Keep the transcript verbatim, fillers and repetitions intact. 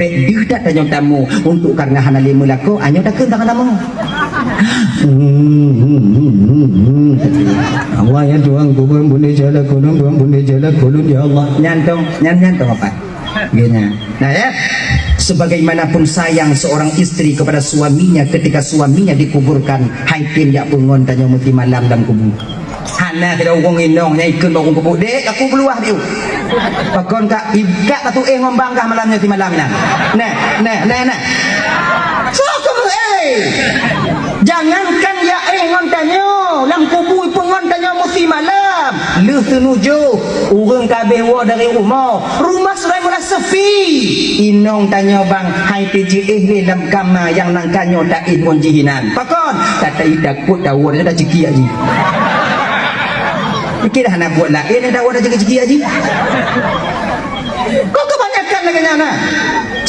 Pek deuh that tanyoe tamu, untuk karena hana lé meulakoe, anyoe takheun tangan tamu. Awak ya Tuhan, kubur bunyi jalan kulun, Tuhan bunyi jalan kulun, ya Allah. Nyan tong, nyan, nyan tong apa? Gini. Nah ya, sebagaimanapun sayang seorang istri kepada suaminya ketika suaminya dikuburkan, hai tem jak peungon tanyoe meuti malam lam kubu. Hana kira ureueng inong nyang ikheun bak ureueng kubu, "Dek, aku beuluah diu." Pakon ka, i-, ka tatu'éh ngon bang kah malam nyoe simalam nyan. Nah, nah, nah, nah. Soe keuh, eh. Jangankan jak éh ngon tanyoe, lam kubu peungon tanyoe meusi malam. Lheueh teunujoh, ureueng ka abéh woe dari rumoh. Rumoh sudah mula sepi. Inong tanyoe bang, hai teujiéh lé lam kama nyang nang tanyoe taéh ngon jih inan. Pakon? Tatai takot tawoe dah cekiak jih. Pikir dah hana buet laén dah woe dah cekiak jih. Kok kebanyakan lagèe nyan nah?